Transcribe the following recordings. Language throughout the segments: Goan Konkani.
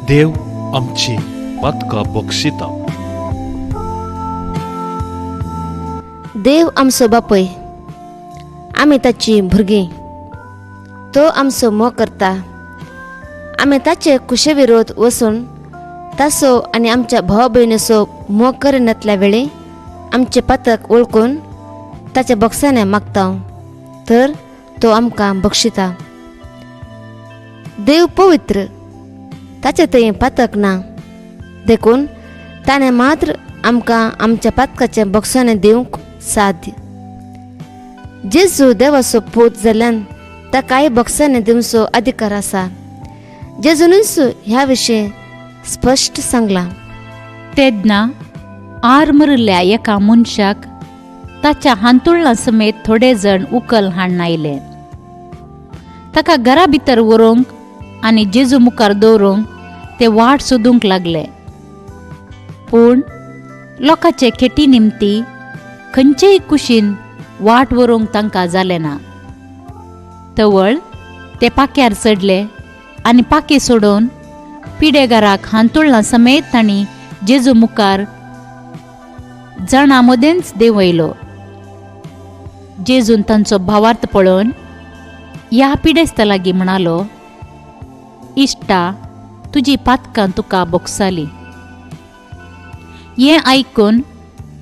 देव आमची पातकां बक्षिता. देव आमचो बापूय, आमी ताची भुरगीं. तो आमचो मोग करता. आमी ताचे कुशे विरोध वचून ताचो आनी आमच्या भाव भयणीचो मोग करिनातल्या वेळी आमचें पातक वळखून ताच्या बक्षाने मागता तर तो आमकां बक्षिता. देव पवित्र, ताचें थंय पातक ना, देखून ताणें मात्र आमकां आमच्या पातकाचें बक्षाने दिवंक साध्य. जेजू देवाचो पूत जाल्ल्यान ताकाय बक्षाने दिवचो अधिकार आसा. जेजूनच ह्या विशीं स्पश्ट सांगलां. तेन्ना आर मरिल्ल्या एका मनशाक ताच्या हांतुळणा समेत थोडे जण उकल हाडून आयले. ताका घरा भितर व्हरूंक आनी जेजू मुखार दवरूंक ते वाट सोदूंक लागले. पूण लोकांचे खेटी निमती खंयचेय कुशीन वाट व्हरूंक तांकां जालें ना. तवळ ते पाक्यार चडले आनी पाखें सोडोवन पिडेगाराक हांतुळणा समेत तांणी जेजू मुखार जाणा मदेंच देंवयलो. जेजून तांचो भावार्थ पळोवन ह्या पिडेस्ता लागीं म्हणालो, इश्टा, तुजी पातकां तुका बोगसाली. हें आयकून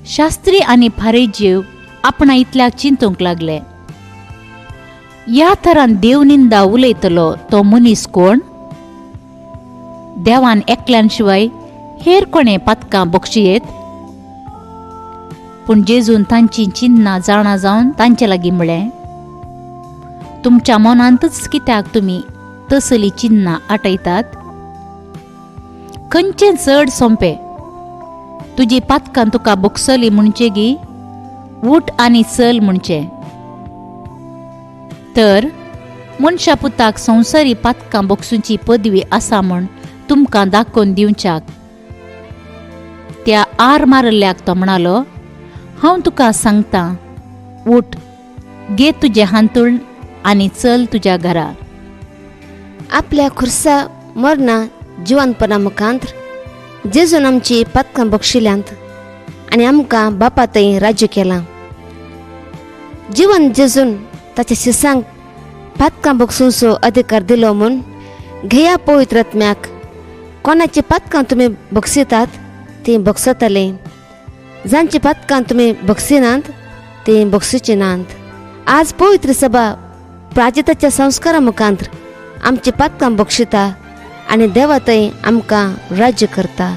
शास्त्री आनी फारेजीव आपणा इतल्याक चिंतूंक लागले, ह्या थरान देवनिंदा उलयतलो तो मनीस कोण? देवान एकल्यान शिवाय हेर कोणें पातकां बक्षयेत? पूण जेजून तांचीं चिन्नां जाणा जावन तांचे लागीं म्हळें, तुमच्या मनांतच कित्याक तुमी तसलीं चिन्नां आटयतात? खंयचें चड सोंपें, तुजी पातकां तुका बक्षली म्हणचें गी उठ आनी चल म्हणचें? तर मनशा पुताक संवसारी पातकां बक्षुची पदवी आसा म्हूण तुमकां दाखोवन दिवच्याक त्या आर मारिल्ल्याक तो म्हणालो, हांव तुका सांगतां, उठ, घे तुजें हांतूण आनी चल तुज्या घरा. आपल्या खुर्सा मरणा जिवनपणा मुखांत जेजून आमची पातकां बक्षिल्यांत आनी आमकां बापा थंय राज्य केलां. जिवन जेजून ताच्या शिसांक पातकां बक्षुचो अधिकार दिलो म्हूण घेया पवित्र आत्म्याक. कोणाची पातकां तुमी बक्षितात तीं बक्षतलीं, जांची पातकां तुमी बक्षिनात तीं बक्षुची नात. आज पवित्र सभा प्राजिताच्या संस्कारा मुखांत आमची पातकां बक्षिता आनी देवा थंय आमकां राज्य करता.